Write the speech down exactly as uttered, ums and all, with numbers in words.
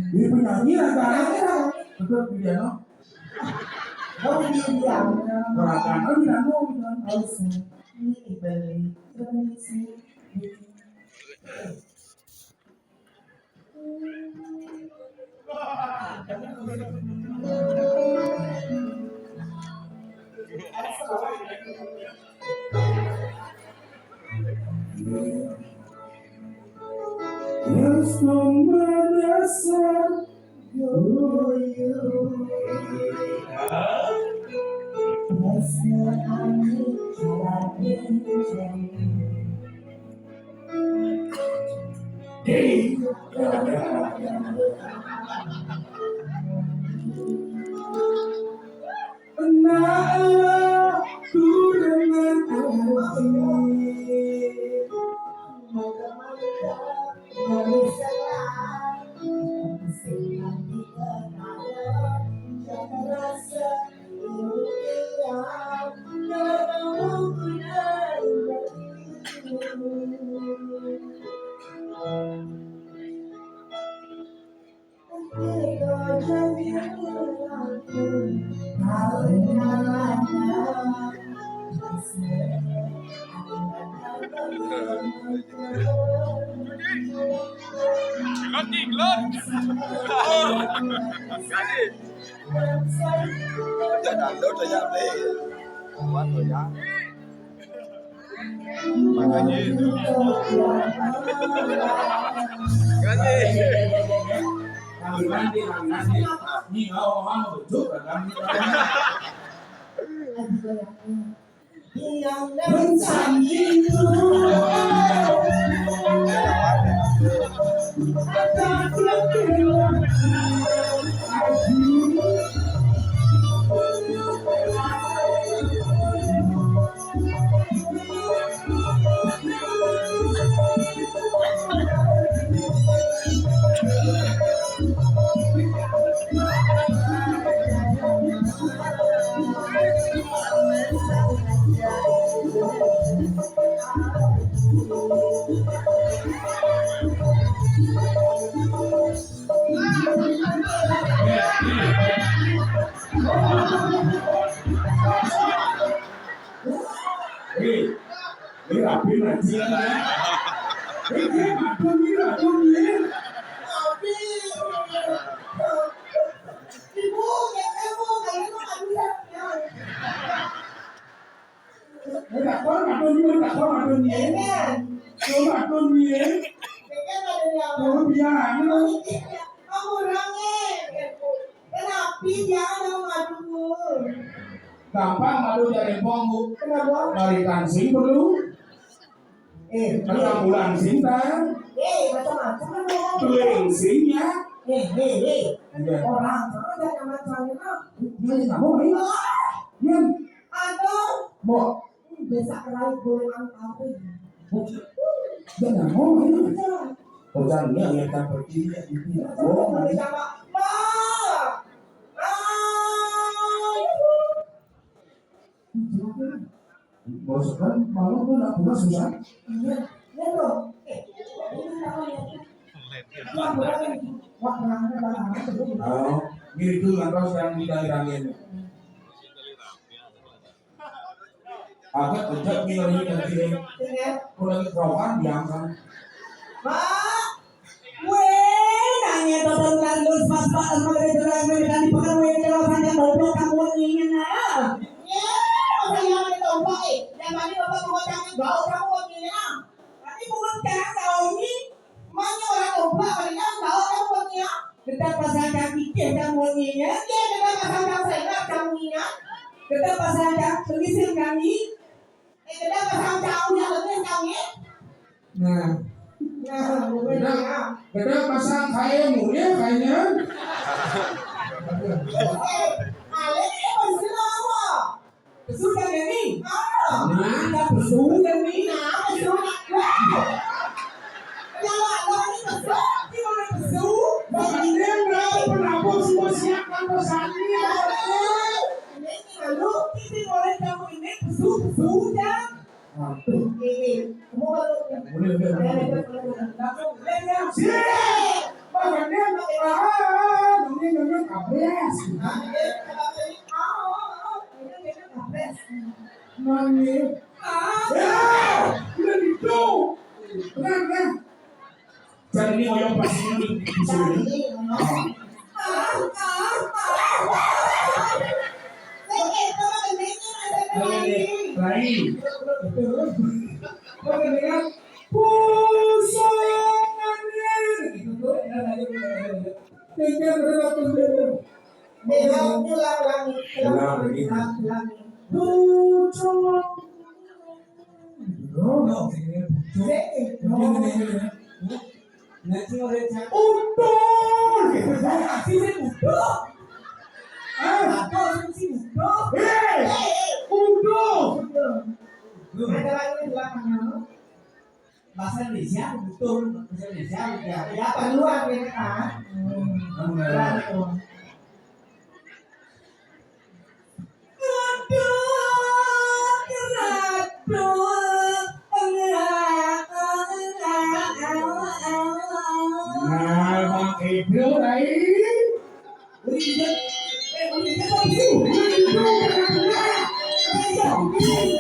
Ini penyanyi rata-rata. Betul, Juliano. Kamu dia diam. Perasaan, oh, Juliano, Juliano. Ini Iqbal. Permisi. Gelot, Ki, gelot. Kasih. Udah dangdut aja, Bre. Kuat lo ya. Makanya itu. Kasih. Nanti, nanti. Nih, oh, oh, betul, kan? Hei, ini rapi nanti ya. Ini rapi, ini rapi. Ibu, ibu, ibu, ibu. Ini tak kau, tak kau, tak kau, tak kau ni. Kau tak kau ni. Kau biar ni. Gampang madu jari empong, Bu. Kenapa? Barikan sing perlu. Eh, macam bulan sing ta. Eh, macam-macam kan, Bu. Beling sing ya. Eh, eh, eh. Iya. Orang sama jangan macam-macam. Dia ni kamu ni. Yang Kok? Biasa kerai goreng angkau. Ya, nggak mau, ini. Iya. Bocah ini yang tak pergi, ya, gitu. Oh, boleh sama. Ma! Ma! Bos kan malam tuh nak pulang susah. Iya, iya, Bro. Eh, ini apa ya? Wah, berapa nih? Wah, berapa, berapa, berapa? Oh, gitu, lantas yang dihilangin. Agak kejap nih lagi nanti. Iya. Aku lagi kerokan biasa. Mak, weh, nanya tonton terus pas-pas sama dari jalan dari tadi pekan, weh, kalau saja goblok kamu ini, nah. Ya, masa iya ada goblok, eh? Yang tadi bapak mau cakap bau kamu ini, nah. Tapi bukan sekarang kau ini. Mana orang goblok, mana yang bau kamu ini, ya? Kita pasang kaki ke kamu ini, ya? Iya, kita pasang kaki saya, kamu ini, ya? Kita pasang kaki, pengisir kami. Eh, kita pasang jauh yang lebih jauh, ya? Nah. Nah, bukan. Kita, ya. Kita pasang kain, ya, kayaknya. Eh, kalian ini pasti lama. Pesu kan ini? Ah. Nah, ada pesu kan ini? Nah, pesu. Wah. Kalau ada ini pesu, ini mana pesu? Makanya nggak pernah bos mau siapkan pesannya. Ini lalu, ini boleh kamu ini pesu, pesu, ya. Waduh. Ini, kamu kalau boleh, boleh, boleh. Langsung, boleh, ya. Sini. Makanya, ah, ini, ini, kabres. Ah, ini, ah, ini, ini, kabres. Mami. Ah. Ya, udah gitu. Tenang, tenang. Jadi ini oyong pas ini di sini. Lain. Kau dengar? Pusongan. Gitu tuh, ya, lanjut, lanjut, lanjut. Tinggal berapa tuh? Ulang, ulang lagi. Ulang lagi. Ulang lagi. Pusongan. Loh, loh, sini, loh. Sini, loh. Ini, ini, ini, ini. Nah, sini, udah, Cak. Utuh! Sini, utuh! Ah. Apa sih, utuh? Hei! Utuh! Utuh. Ada lagi di belakang, loh. Bahasa Indonesia, utuh. Bahasa Indonesia, ya. Ya, perlu artinya, kan? Hmm. Benar. Nah, Bang Ibnu, Rai. Udah, eh, udah, udah, udah, udah, udah, udah.